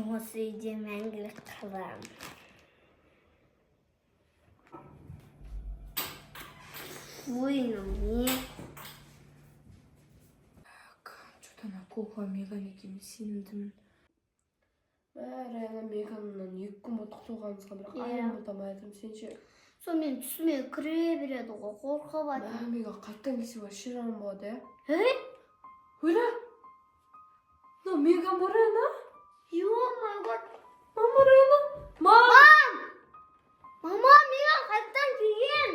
Осы үйде мәңгілік қаламын. Ой, мынау не? Так, что-то ана кукла Меган екеніне сенімдімін. Мә, Раяна, Меганнан 2 күн болды құтылғанымызға, бірақ айырылып алмай жатырмын. Сен ше? Сонымен түсіме кіре береді ғой, қорқып Мә, жатырмын. Меган қайтадан келсе, вообще жаман болады, иә? Ей! Ойла, мынау Меган бар, Раяна. Ё-моё! Мама, Раяна, мам! Мама, Меган қайтадан келген.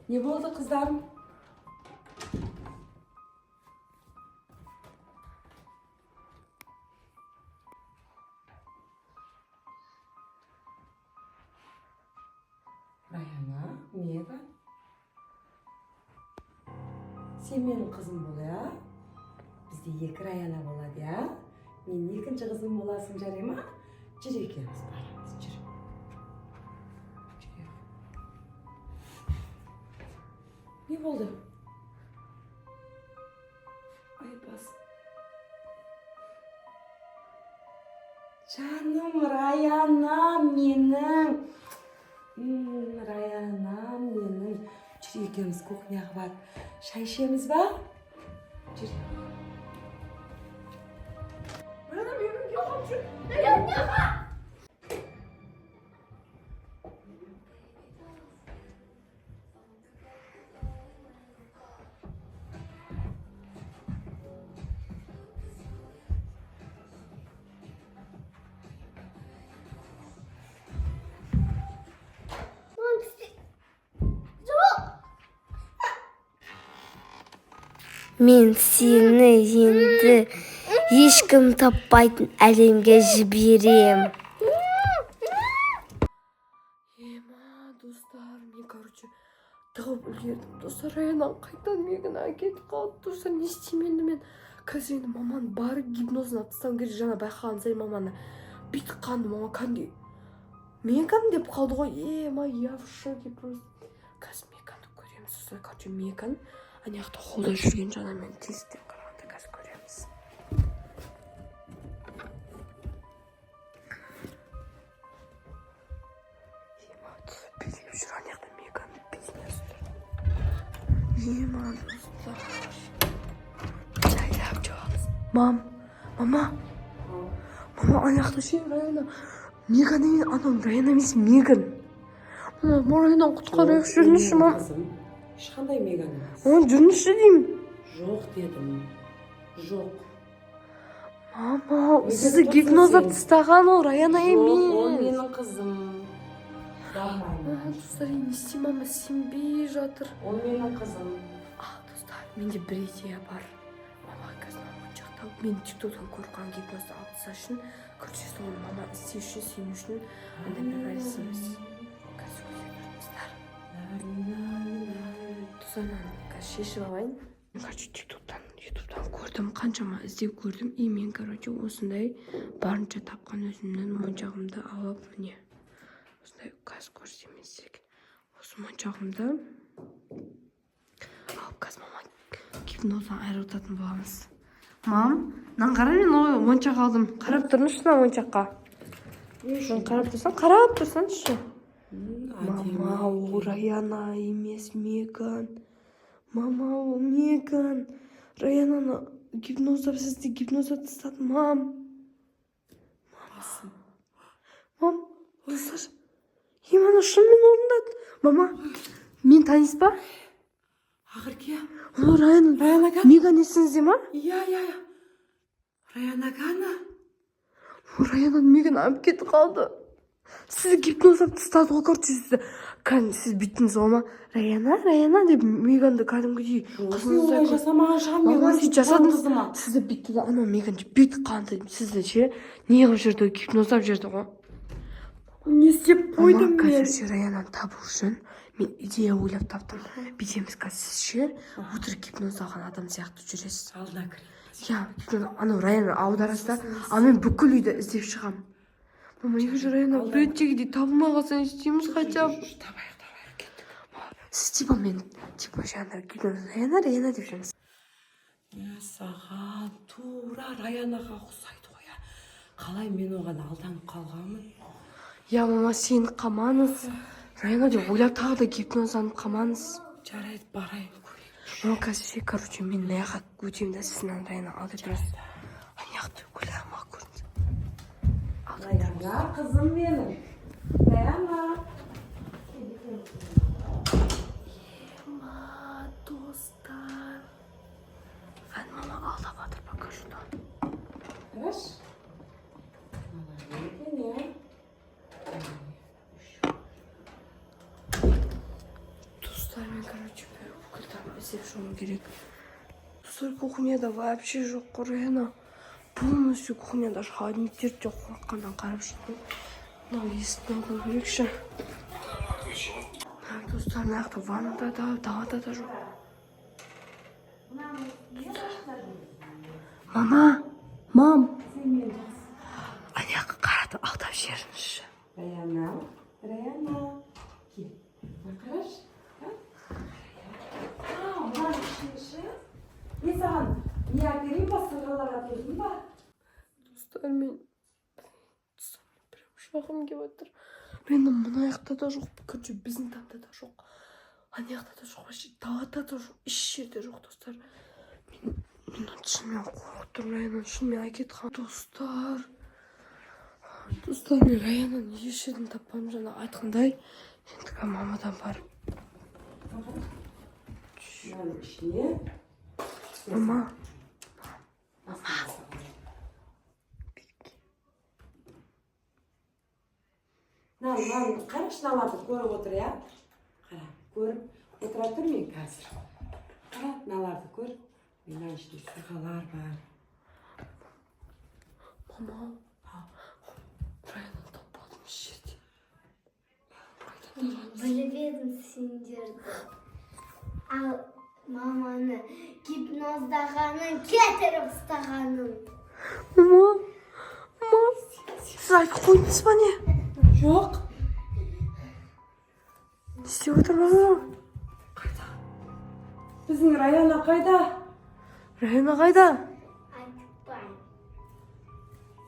Не болды, қыздарым? Раяна, Меган, сен менің қызым бол, иә? Бізде екі Раяна болады, иә? Менің екінші қызым боласың, жарай ма? Жүр, екеуміз барамыз, жүр. Жүр. Не болды? Ай, бас! Жаным, Раянам менің. Раянам менің. Жүр, екеуміз кухняға барып шай ішеміз ба? Жүр. Раяна, Меган келіп қалды, жүр. Мам, жоқ! Мен сені енді ешкім таппайтын әлемге жіберем. Ема, достар, мен, короче, тығып үлгердім. Достар, Раяна қайтадан Меган әкетіп қалды. Достар, не істеймін енді мен? Қазір енді маманы барып гипнозын алып тастауым керек. Жаңа байқаған сайын маманы бүйтіп қанды, мама кәдімгідей «Меган» деп қалды ғой. Ема, я в шоке просто. Қазір Меганды көреміз. Достар, короче, Меган ана жақта холлда жүрген жаңа мен тезден қарағанда, қазір көреміз. Ема, достар, билеп жүр ана жақта, Меган билеп жүр. Ема, достар, жайлап жабамыз. Мам, мама, мама, ана жақта ше, Раяна, Меган емес, анау Раяна емес, Меган. Мама, Раянаны құтқарайықшы, жүріңізші, мам. Қызым, ешқандай Меган емес. Мама, жүріңізші деймін. Жоқ дедім, жоқ. Мама, Меган, сізді тоқта гипноздап сен. тастаған, ол Раяна Жоқ, ол емес. менің қызым, бармаймын. Достар, енді не істеймін? Мама сенбей жатыр. Ол менің қызым. А, достар, менде бір идея бар. Мама, қазір мама моншақ тауып, мен тиктоктан көріп қалған гипнозды алып тастау үшін, короче, соны мама істеу үшін, сену үшін андай бір бәле істейміз. Қазір көре тұрыңыздар. Достар, мынаны қазір шешіп алайын. Мен, короче, тиктоктан, ютубтан көрдім, қаншама іздеп көрдім, и мен, короче, осындай барынша тапқан өзімнің моншағымды алып, міне, осындай, қазір көрсетемін сіздерге. Осы моншағымды алып, қазір мама гипноздан айырылтатын боламыз. Мам, мынаны қара, мен ой моншақ алдым. Қарап тұрыңызшы мына моншаққа. Қарап тұрсаң, қарап тұрсаңызшы. Мама, ол Раяна емес, Меган. Мама, ол Меган. Раянаны гипноздап, сізді гипноздап тастады, мам. Мам, достар, ана шынымен орындады. Мама, мен танисыз ба? Ақерке. О, Раяна. Раяна Гана. Меган есіңізде ма? Иә, Раяна Гана. О, Раяна, Меган алып кетіп қалды. Сізді гипноздап тастады ғой, короче, сізді. Кәдімгі сіз бүйттіңіз ғой ма? «Раяна, Раяна» деп Меганды кәдімгідей Мен қызыңыздай олай жасамаған шығармын. Мама, Мен сөйтіп жасадыңыз. Қызыма. Сізді бүйтті да, анау Меган бүйтіп қалды. Сізді ше, не қылып жүрді, гипноздап жүрді ғой. Не істеп қойдым Мама, мен? қазір ше, Раянаны табу үшін мен идея ойлап таптым. Бүйтеміз қазір, сіз ше, өтірік гипноздалған адам сияқты жүресіз. Алдына кірейін. Иә, гипноз, анау Раянаны аударасыз да, ал мен бүкіл үйді іздеп шығамын. Мама, егер же Раяна біреудегідей табылмай қалса, не істейміз хотя бы? Табайық, табайық, кеттік. Сіз типа мен, типа жаңағы гипноз «Раяна, Раяна» деп жүріңіз. Саған тура Раянаға ұқсайды ғой, иә. Қалай мен оған алданып қалғанмын? Иә, мама, сеніп қалмаңыз. Раяна деп ойлап, тағы да гипнозданып қалмаңыз. Жарайды, барайын, көрейін. Мама, қазір ше, короче, мен мына жаққа өтемін да, сіз мынаны, Раяна, алда тұрасыз. Ана жақта гүл көрінді. Раяна, қызым менің, Раяна. Ема, достар. Қан мама алдап жатыр пока что. Қарашы, мыналар не екен, иә? Достар, мен, короче, бүкіл там іздеп шығуым керек. Достар, кухняда вообще жоқ қой Раяна. Полностью кухняда, холодильниктерді де қорыққаннан қарап шықтым. Мынау есіктің алдын көрейікші. Так, достар, мына жақта ваннада да, далада да жоқ. Мама, мам. Сен мені жақсы. Ана жаққа қарады, алдап жіберіңізші. Раяна, Раяна, кел, мына қарашы, а? А, мынаның ішінде ше? Мен саған не әперейін ба, сырғалар әперейін ба? Достар, мен, достар, прям жылағым келіп жатыр. Мен мына жақта да жоқ, короче, біздің тамда да жоқ, ана жақта да жоқ, вообще далада да жоқ, еш жерде жоқ, достар. Мен шынымен қорқып тұрмын, Раянаны шынымен әкетіп қалған. Достар, мен Раянаны еш жерден таппадым, жаңа айтқандай. Енді мамадан барып. Мынаның ішіне. Мама. Мама. Мынаны қарашы, мыналарды көріп отыр, иә? Қара, көріп отыра тұр, мен қазір. Қара, мыналарды көр. Мынаның ішінде сырғалар бар. Мама, Раянаны таппадым еш жерде. Қайда табамыз? Біліп едім сендерді. Ал маманы гипноздағанын, кетіріп ұстағанын. Мама, мама, сіз айтып қойдыңыз ба, не? Жоқ. Не істеп отыр мама? Қайда? Біздің Раяна қайда? Раяна қайда? Айтпаймын.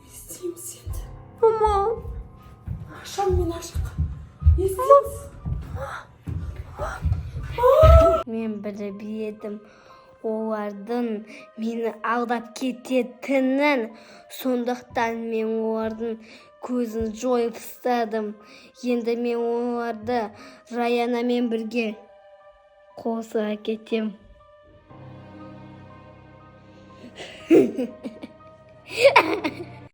Не істейміз енді? Мама. Ашам мен ашық. Не істейміз? Мен біліп едім олардың мені алдап кететінін. Сондықтан мен олардың көзін жойып тастадым. Енді мен оларды Раянамен бірге қосып әкетем.